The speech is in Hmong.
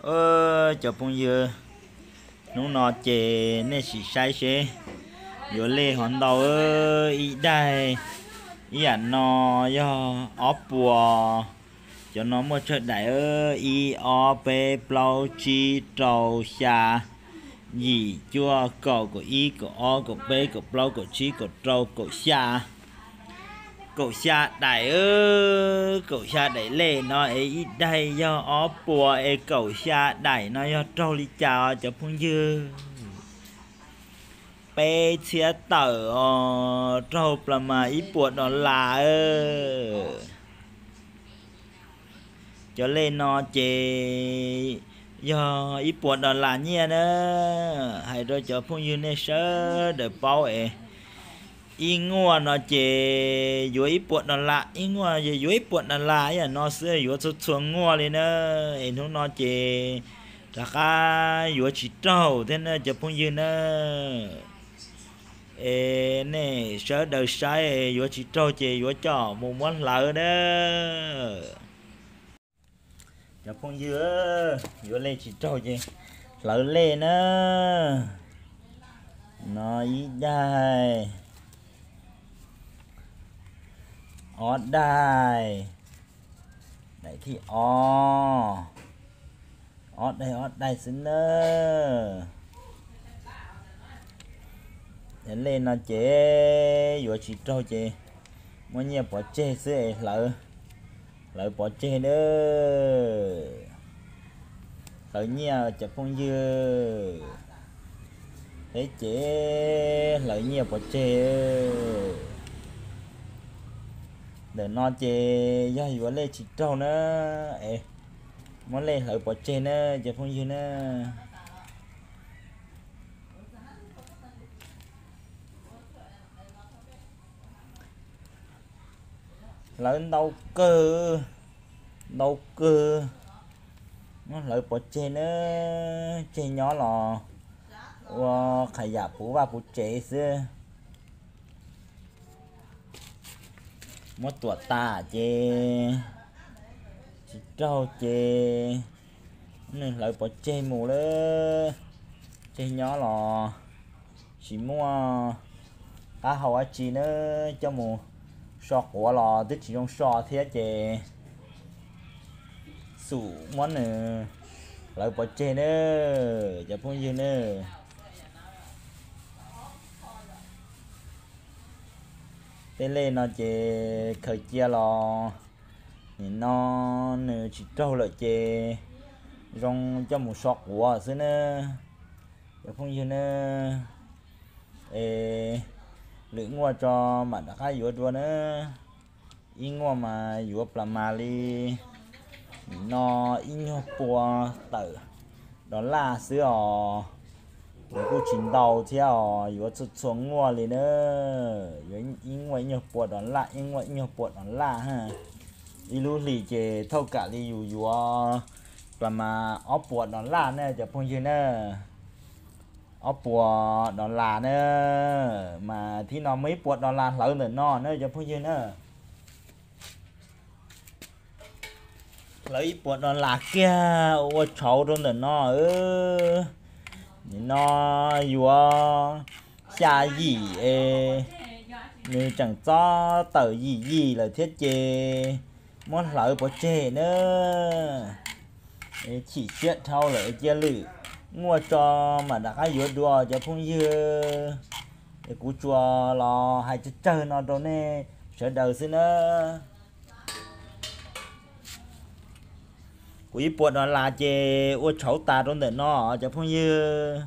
Cov phooj ywg, hnub no ces nej sim saib seb yuav lej hov ntau. Ib daim, ib yam no yog ob puas. Cov no muaj tsawg daim? Ib, ob, peb, plaub, tsib, rau, xya, yim, cuaj, kaum, kaum ib, kaum ob, kaum peb, kaum plaub, kaum tsib, kaum rau, kaum xya. Kaum xya daim. Kaum xya daim lej no es ib daim yog ob puas es kaum xya daim no yog raug li cas os cov phooj ywg? Peb txhiab tawm os, raug plas mas ib puas dollar. Cov lej no ces yog ib puas dollar nyiaj na. Hais rau cov phooj ywg nej sawv daws paub es ib nguaj no ces yuav ib puas dollar, ib nguaj yuav ib puas dollar ib yam no xwb, yuav txhua txhua nguaj li na. Es hnub no ces rov qab yuav tsis raug thiab na cov phooj ywg na. Es nej sawv daws saib yuav tsis raug ces yuav coj mus muab hlawv na. Cov phooj ywg, yuav lej tsis raug ces hlawv lej na. No ib daim, ob daim, daim thib ob, ob daim ob daim xwb na. Lej no ces yuav tsis raug ces muab nyiaj pov tseg xwb es hlawv, hlawv pov tseg na. Hlawv nyiaj cov phooj ywg, peb ces hlawv nyiaj pov tseg. Ntawm no ces yog yuav lej tsis raug na, es muab lej hlawv pov tseg na cov phooj ywg na. Hlawv ntau kawg, ntau kawg. Muab hlawv pov tseg na, tseg nyob los ua qhov yam puv vaj puv tsev xwb. Muab tuam tas ces tsis raug ces nws hlawv pov tseg mus lawm. Tseg nyob los tsis muaj qab hau dab tsi na, coj mus so quav los twb tsis zoo so thiab ces xum muab nws hlawv pov tseg na cov phooj ywg na. Tej lej no ces khaws cia los nim no nws tsis raug lawm ces zoo coj mus so quav xwb na cov phooj ywg na. Es lwm nguaj tso mam rov qab yuav dua na. Ib nguaj mas yuav plas mas li nim no ib nyuag pua tawm dollar xwb os. Yuav kuj tsis ntau thiab os, yuav txhua txhua nguaj li na. Yuav ib nguaj ib nyuag pua dollar, ib nguaj ib nyuag pua dollar ha. Ib lub hlis ces thauj kam li yus yuav plas mas ob puas dollar na cov phooj ywg na. Ob puas dollar na, mas thib no muaj ib puas dollar hlawv ntawm no na cov phooj ywg na. Hlawv ib puas dollar kiag ua tshauv rau ntawm no. Nim no yuav xya yim es nws tseem txob tawm yim yim lawm thiab ces muab hlawv pov tseg na. Chim siab dhau lawm, cia lwm nguaj tso mam rov qab yuav dua cov phooj ywg. Es kuv tsuas los hais tsawg tsawg no rau nej sawv daws xwb na. Kuv ib puas dollar ces ua tshauv tas rau ntawm no cov phooj ywg.